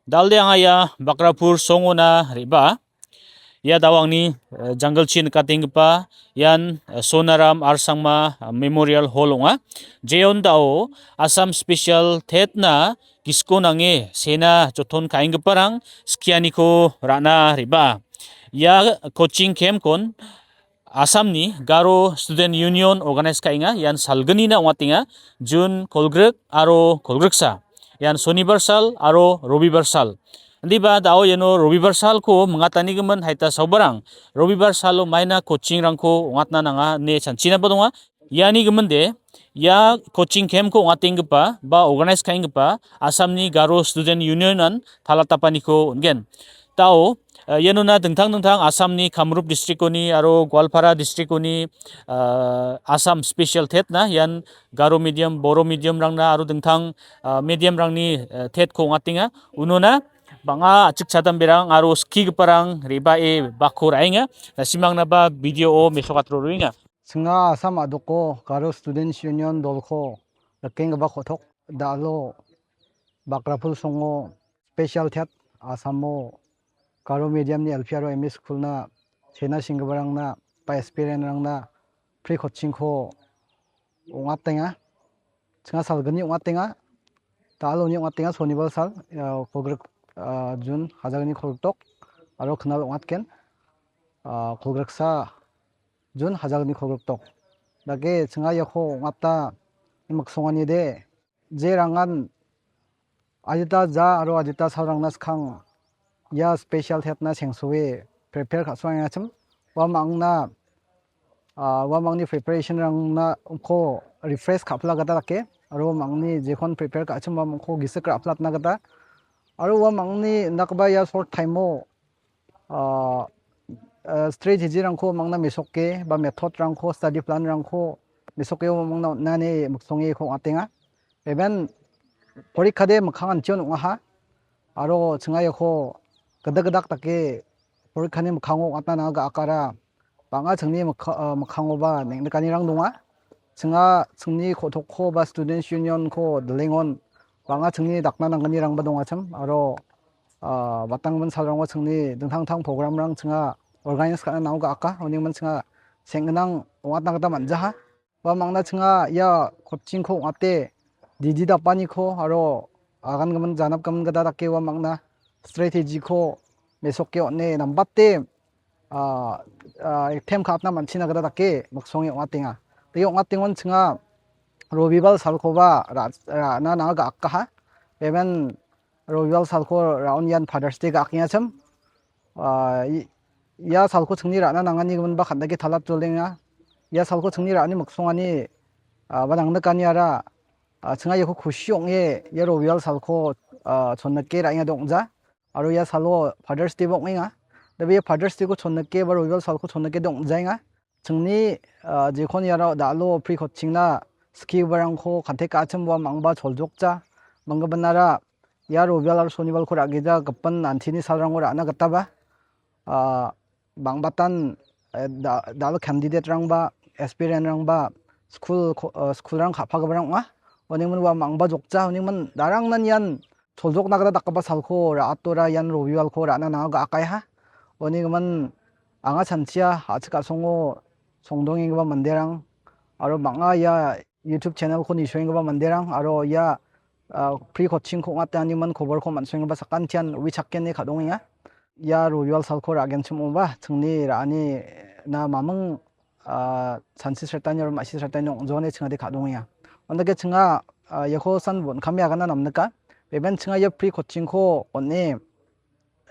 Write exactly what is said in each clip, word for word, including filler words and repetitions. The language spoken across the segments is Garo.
Dalde anga ia Bakrapur songona re·baa. Ia dao angni, eh, janggilchi nikatenggipa ian, eh, Sonaram Arsangma, eh, Memorial Hall ong·a. Jeon dao Assam Special Tet-na gisiko nange sena joton ka·enggiparang skianiko ra·na re·baa. Ia coaching camp-kon Assamni Garo Student Union organize ka·enga. Ian salgnina ong·atenga, June kolgrik aro kolgriksa. Ian sonibar sal aro robibar sal. Indiba dao iano robibar salko mingatanigimin haita saobarang robibar salo maina coaching-rangko ong·atna nanga ine chanchinaba donga. Iani giminde, ia coaching camp-ko ong·atenggipa ba organize ka·enggipa Assamni Garo Student Union-an talatapaniko on·gen. Dao, eh, ianona dingtang dingtang Assamni Kamrup district-oni aro Goalpara district-oni, eh, Assam Special Tet-na ian Garo medium, Boro medium-rangna aro dingtang, eh, medium-rangni, eh, Tet-ko ong·atenga. Unona bang·a a·chik chadamberang aro skigiparang re·bae bakko ra·enga. Nasimangnaba video-o mesokatro roenga. Chinga Assam a·doko Garo Students Union dolko rikenggipa kotok dalo Bakrapul songo Special Tet Assamo Garo medium-ni L P aro M E school-na sena singgiparangna ba aspirant-rangna free coaching-ko ong·atenga. Chinga salgni ong·atenga. Daloni ong·atenga, sonibar sal, ia, kolgrik, ah, June hajalgni kolgrikdok aro knal ong·atgen, ah, kolgriksa June hajalgni kolgrikdok. Dake chinga iako ong·ata miksonganide, jerangan adita ja aro adita salrangna skang ia Special Tet-na sengsoe prepare ka·soengachim, uamangna, ah, uamangni preparation-rangna ko refresh ka·pila gita dake, aro uamangni jekon prepare ka·achim uamangko gisik ra·pilatna gita, aro uamangni indakgipa ia short time-o, ah, ah, strategy-rangko uamangna mesoke ba method-rangko, study plan-rangko mesoke uamangna on·a ine miksonge iko ong·atenga. Even porikkade mikkang antion ong·aha. Aro chinga iako gidak gidak dake porikkani mikkango ong·atna nanga ga·akara bang·a chingni mikka-, ah, mikkangoba neng·nikanirang donga. Chinga chingni ko·tokko ba Students Union-ko dilengon bang·a chingni dakna nanggnirangba dongachim. Aro, ah, batanggimin salrango chingni dingtang dingtang program-rang chinga organize ka·na nanga ga·aka. Uni gimin chinga seng·ginang ong·atna gita man·jaha. Uamangna chinga ia coaching-ko ong·ate didi dapaniko aro agangimin janapgimin gita dake uamangna strategy-ko mesoke on·e nambate, ah, ah, ektem ka·atna man·china gita dake miksonge ong·atenga. Dake ong·atengon chinga robibar salkoba ra-, ra·na nanga ga·akaha. Even robibar salko ra·on ian Father's Day ga·akengachim. Ah, i-, ia salko chingni ra·na nangani giminba kan·dake talat jolenga. Ia salko chingni ra·ani miksongani, ah, ba nangnikaniara, ah, chinga iako kusi ong·e ia robibar salko, ah, chonnike ra·enga dongja. Aro ia salo Father's Day ba ong·enga. Da be ia Father's Day-ko chonnike ba robibar salko chonnike dongjaenga. Chingni, ah, jekon iaro dalo free coaching-na skigiparangko contact ka·achim uamangba choljokja. Manggiminara ia robibar aro sonibarko ra·gija gipin antini salrango ra·na gitaba, ah, bang·batan, eh, da-, dal candidate-rangba, aspirant-rangba, skul ko-, eh, skulrang ka·pagiparang ong·a. Onigimin uamangba jokja, onigimin darangnan ian choljokna gita dakgipa salko ra·atora ian robibalko ra·na nanga ga·akaiha. Onigimin anga chanchia a·chik a·songo songdongenggipa manderang aro bang·a ia YouTube channel-ko nisoenggipa manderang aro ia, ah, free coaching-ko ong·atanigimin koborko man·soenggipa sakantian uichakene ka·dongenga. Ia royal salko ra·genchim ong·ba chingni ra·ani na maming, ah, chansi sretani aro ma·si sretani ong·jone chingade ka·dongenga. Ondake chinga, ah, iako san bon·kame agana namnika. Beben chinga ia free coaching-ko on·e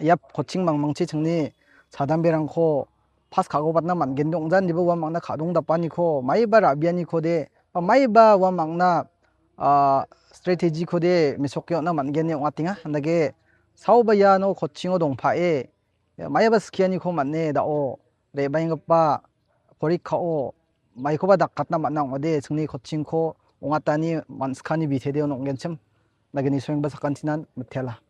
ia coaching mangmangchi chingni chadamberangko pass ka·gobatna man·gen de ong·ja, indiba uamangna ka·dongdapaniko, maiba ra·bianikode, ba maiba uamangna, ah, strategy-kode mesoke on·na man·gen ine ong·atenga. Andake saoba iano coaching-o dongpae, maiba skianiko man·e da·o re·baenggipa porikao maikoba dakatna man·a ong·ode, chingni coaching-ko ong·atani man·sikani bitedeo ong·genchim. Dagini soengba sakantinan mitela.